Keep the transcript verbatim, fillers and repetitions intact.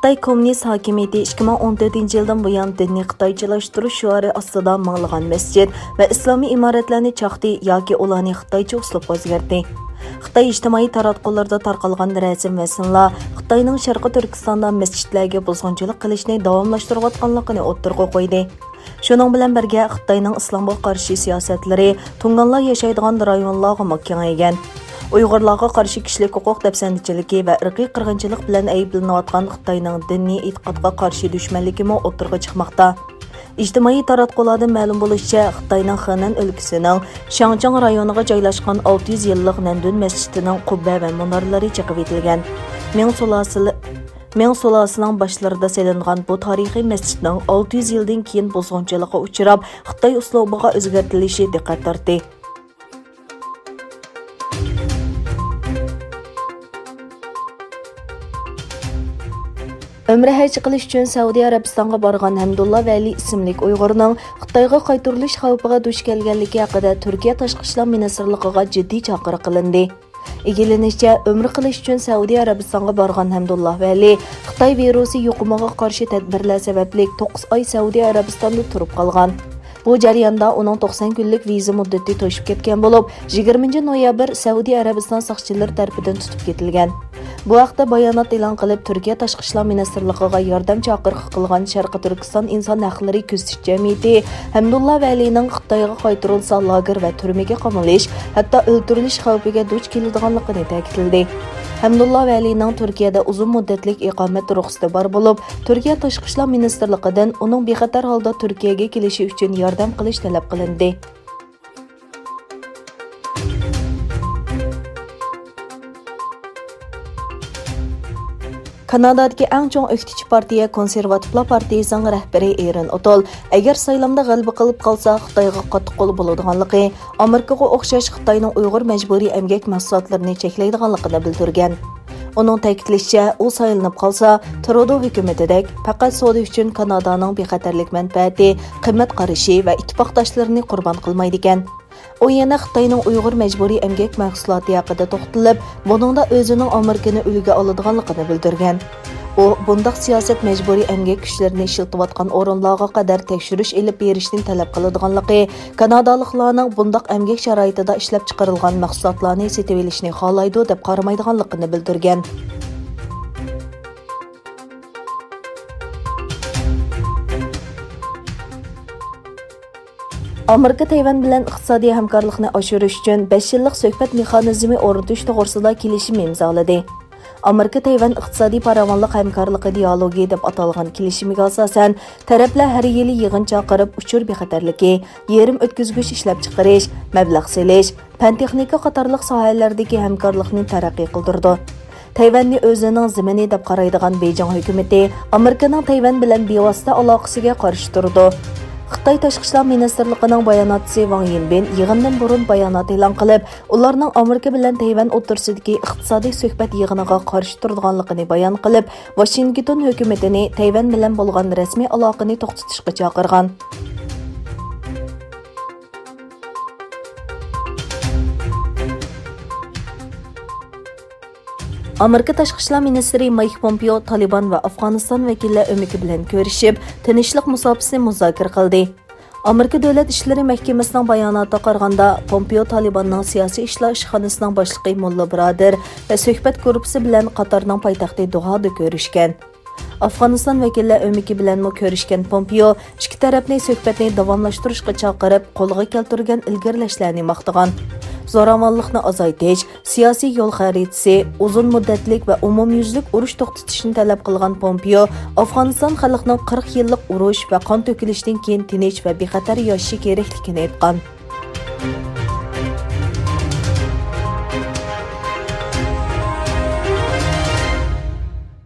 خىتاي كوممۇنىست ھاكىمىيىتى ئىككى مىڭ ئون تۆتىنچى يىلدىن بۇيان دىننى خىتايچىلاشتۇرۇش شوئارى ئاستىدا مىڭلىغان مەسچىت ۋە ئىسلامىي ئىمارەتلەرنى چاقتى ياكى ئۇلارنى خىتايچە ئۇسلۇبقا ئۆزگەرتتى. خىتاي ئىجتىمائىي تاراتقۇلىرىدا تارقالغان رەسىم ۋە سىنلار خىتاينىڭ شەرقىي تۈركىستاندا مەسچىتلەرگە بۇزغۇنچىلىق قىلىشنى داۋاملاشتۇرۇۋاتقانلىقىنى ئوتتۇرىغا قويدى. شۇنىڭ بىلەن بىرگە، خىتاينىڭ ئىسلامغا قارشى سىياسەتلىرى تۇڭگانلار ياشايدىغان رايونلارغىمۇ كېڭەيگەن. ئۇيغۇرلارغا قارشى كىشىلىك ھوقۇق دەپسەندىچىلىكى ۋە ئىرقىي قىرغىنچىلىق بىلەن ئەيىبلىنىۋاتقان خىتاينىڭ دىنىي ئېتىقادقا قارشى دۈشمەنلىكىمۇ ئوتتۇرىغا چىقماقتا. ئىجتىمائىي تاراتقۇلاردىن مەلۇم بولۇشىچە، خىتاينىڭ خېنەن ئۆلكىسىنىڭ شاڭجياڭ رايونىغا جايلاشقان ئالتە يۈز يىللىق نەندۈن مەسچىتىنىڭ قۇببە ۋە مۇنارلىرى چېقىۋېتىلگەن. مىڭ سۇلالىسى، مىڭ سۇلالىسىنىڭ باشلىرىدا سېلىنغان بۇ تارىخىي مەسچىتنىڭ ئالتە يۈز يىلدىن كېيىن بۇزغۇنچىلىققا ئۇچراپ، خىتاي ئۇسلۇبىغا ئۆزگەرتىلىشى دىققەت تارتتى. ئۆمرە ھەج قىلىش ئۈچۈن سەئۇدى ئەرەبىستانغا بارغان ھەمدۇللا ۋەلى ئىسىملىك ئۇيغۇرنىڭ خىتايغا قايتۇرۇلۇش خەۋپىگە دۇچ كەلگەنلىكى ھەققىدە تۈركىيە تاشقى ئىشلار مىنىستىرلىقىغا جىددىي چاقىرىق قىلىندى. ئىگىلىنىشىچە، ئۆمرە قىلىش ئۈچۈن سەئۇدى ئەرەبىستانغا بارغان ھەمدۇللا ۋەلى خىتاي ۋىرۇسى يۇقۇمىغا قارشى تەدبىرلەر سەۋەبلىك توققۇز ئاي سەئۇدى ئەرەبىستاندا تۇرۇپ قالغان. بۇ جەرياندا ئۇنىڭ توقسان كۈنلۈك ۋىزا مۇددىتى توشۇپ كەتكەن بولۇپ، يىگىرمىنچى نويابىر سەئۇدى ئەرەبىستان ساقچىلىرى تەرىپىدىن تۇتۇپ كېتىلگەن. بۇ ھەقتە بايانات ئېلان قىلىپ، تۈركىيە تاشقى ئىشلار مىنىستىرلىقىغا ياردەم چاقىرىقى قىلغان شەرقىي تۈركىستان ئىنسان ھەقلىرى كۆزىتىش جەمئىيىتى ھەمدۇللا ۋەلىنىڭ خىتايغا قايتۇرۇلسا، لاگېر ۋە تۈرمىگە قامىلىش، ھەتتا ئۆلتۈرۈلۈش خەۋپىگە دۇچ كېلىدىغانلىقىنى تەكىتلىدى. ھەمدۇللا ۋەلىنىڭ تۈركىيەدە ئۇزۇن مۇددەتلىك ئىقامەت رۇخسىتى بار بولۇپ، تۈركىيە تاشقى ئىشلار مىنىستىرلىقىدىن ئۇنىڭ بىخەتەر ھالدا تۈركىيەگە كېلىشى ئۈچۈن ياردەم قىلىش تەلەپ قىلىندى. كانادادىكى ئەڭ چوڭ ئۆكتىچى پارتىيە كونسېرۋاتىپلار پارتىيىسىنىڭ رەھبىرى ئېرىن ئوتول، ئەگەر سايلامدا غەلىبە قىلىپ قالسا، خىتايغا قاتتىق قول بولىدىغانلىقى، ئامېرىكىغا ئوخشاش خىتاينىڭ ئۇيغۇر مەجبۇرىي ئەمگەك مەھسۇلاتلىرىنى چەكلەيدىغانلىقىنى بىلدۈرگەن. ئۇنىڭ تەكىتلىشىچە، ئۇ سايلىنىپ قالسا، ترۇدو ھۆكۈمىتىدەك پەقەت سودا ئۈچۈن كانادانىڭ بىخەتەرلىك مەنپەئەتى، قىممەت قارىشى ۋە ئىتتىپاقداشلىرىنى قۇربان قىلمايدىكەن. ئۇ يەنە خىتاينىڭ ئۇيغۇر مەجبۇرىي ئەمگەك مەھسۇلاتى ھەققىدە توختىلىپ، بۇنىڭدا ئۆزىنىڭ ئامېرىكىنى ئۈلگە ئالىدىغانلىقىنى بىلدۈرگەن. ئۇ بۇنداق سىياسەت مەجبۇرىي ئەمگەك كۈچلىرىنى ئىشلىتىۋاتقان ئورۇنلارغا قەدەر تەكشۈرۈش ئېلىپ بېرىشنى تەلەپ قىلىدىغانلىقى، كانادالىقلارنىڭ بۇنداق ئەمگەك شارائىتىدا ئىشلەپچىقىرىلغان مەھسۇلاتلارنى سېتىۋېلىشنى خالايدۇ دەپ قارىمايدىغانلىقىنى بىلدۈرگەن. ئامېرىكا تەيۋەن بىلەن ئىقتىسادىي ھەمكارلىقنى ئاشۇرۇش ئۈچۈن بەش يىللىق سۆھبەت مېخانىزمى ئورنىتىش توغرىسىدا كېلىشىم ئىمزالىدى. ئامېرىكا تەيۋەن ئىقتىسادىي پاراۋانلىق ھەمكارلىقى دىئالوگى دەپ ئاتالغان كېلىشىمگە ئاساسەن، تەرەپلەر ھەر يىلى يىغىن چاقىرىپ، ئۇچۇر بىخەتەرلىكى، يېرىم ئۆتكۈزگۈچ ئىشلەپچىقىرىش، مەبلەغ سېلىش، پەن-تېخنىكا قاتارلىق ساھەلەردىكى ھەمكارلىقنى تەرەققىي قىلدۇرىدۇ. تەيۋەننى ئۆزىنىڭ زېمىنى دەپ قارايدىغان بېيجىڭ ھۆكۈمىتى ئامېرىكىنىڭ تەيۋەن بىلەن بىۋاسىتە ئالاقىسىگە قارشى تۇرىدۇ. خىتاي تاشقى ئىشلار مىنىستىرلىقىنىڭ باياناتچىسى ۋاڭ يىنبىن يىغىندىن بۇرۇن بايانات ئېلان قىلىپ، ئۇلارنىڭ ئامېرىكا بىلەن تەيۋەن ئوتتۇرىسىدىكى ئىقتىسادىي سۆھبەت يىغىنىغا قارشى تۇرىدىغانلىقىنى بايان قىلىپ، ۋاشىنگتون ھۆكۈمىتىنى تەيۋەن بىلەن بولغان رەسمىي ئالاقىنى توختىتىشقا چاقىرغان. ئامېرىكا تاشقى ئىشلار مىنىستىرى مايك پومپېئو تالىبان ۋە ئافغانىستان ۋەكىللەر ئۆمىكى بىلەن كۆرۈشۈپ، تىنچلىق مۇساپىسىنى مۇزاكىرە قىلدى. ئامېرىكا دۆلەت ئىشلىرى مەھكىمىسىنىڭ باياناتىغا قارىغاندا، پومپېئو تالىباننىڭ سىياسىي ئىشلار ئىشخانىسىنىڭ باشلىقى موللا بۇرادېر ۋە سۆھبەت گۇرۇپپىسى بىلەن قاتارنىڭ پايتەختى دوھادا كۆرۈشكەن. ئافغانىستان ۋەكىللەر ئۆمىكى بىلەنمۇ كۆرۈشكەن پومپېئو ئىككى تەرەپنى سۆھبەتنى داۋاملاشتۇرۇشقا چاقىرىپ، قولغا كەلتۈرگەن ئىلگىرىلەشلەرنى ماختىغان. زوراۋانلىقنى ئازايتىش، سىياسىي يول خەرىتىسى، ئۇزۇن مۇددەتلىك ۋە ئومۇميۈزلۈك ئۇرۇش توختىتىشنى تەلەپ قىلغان پومپېئو، ئافغانىستان خەلقىنىڭ قىرىق يىللىق ئۇرۇش ۋە قان تۆكۈلۈشتىن كېيىن تىنچ ۋە بىخەتەر ياشىشى كېرەكلىكىنى ئېيتقان.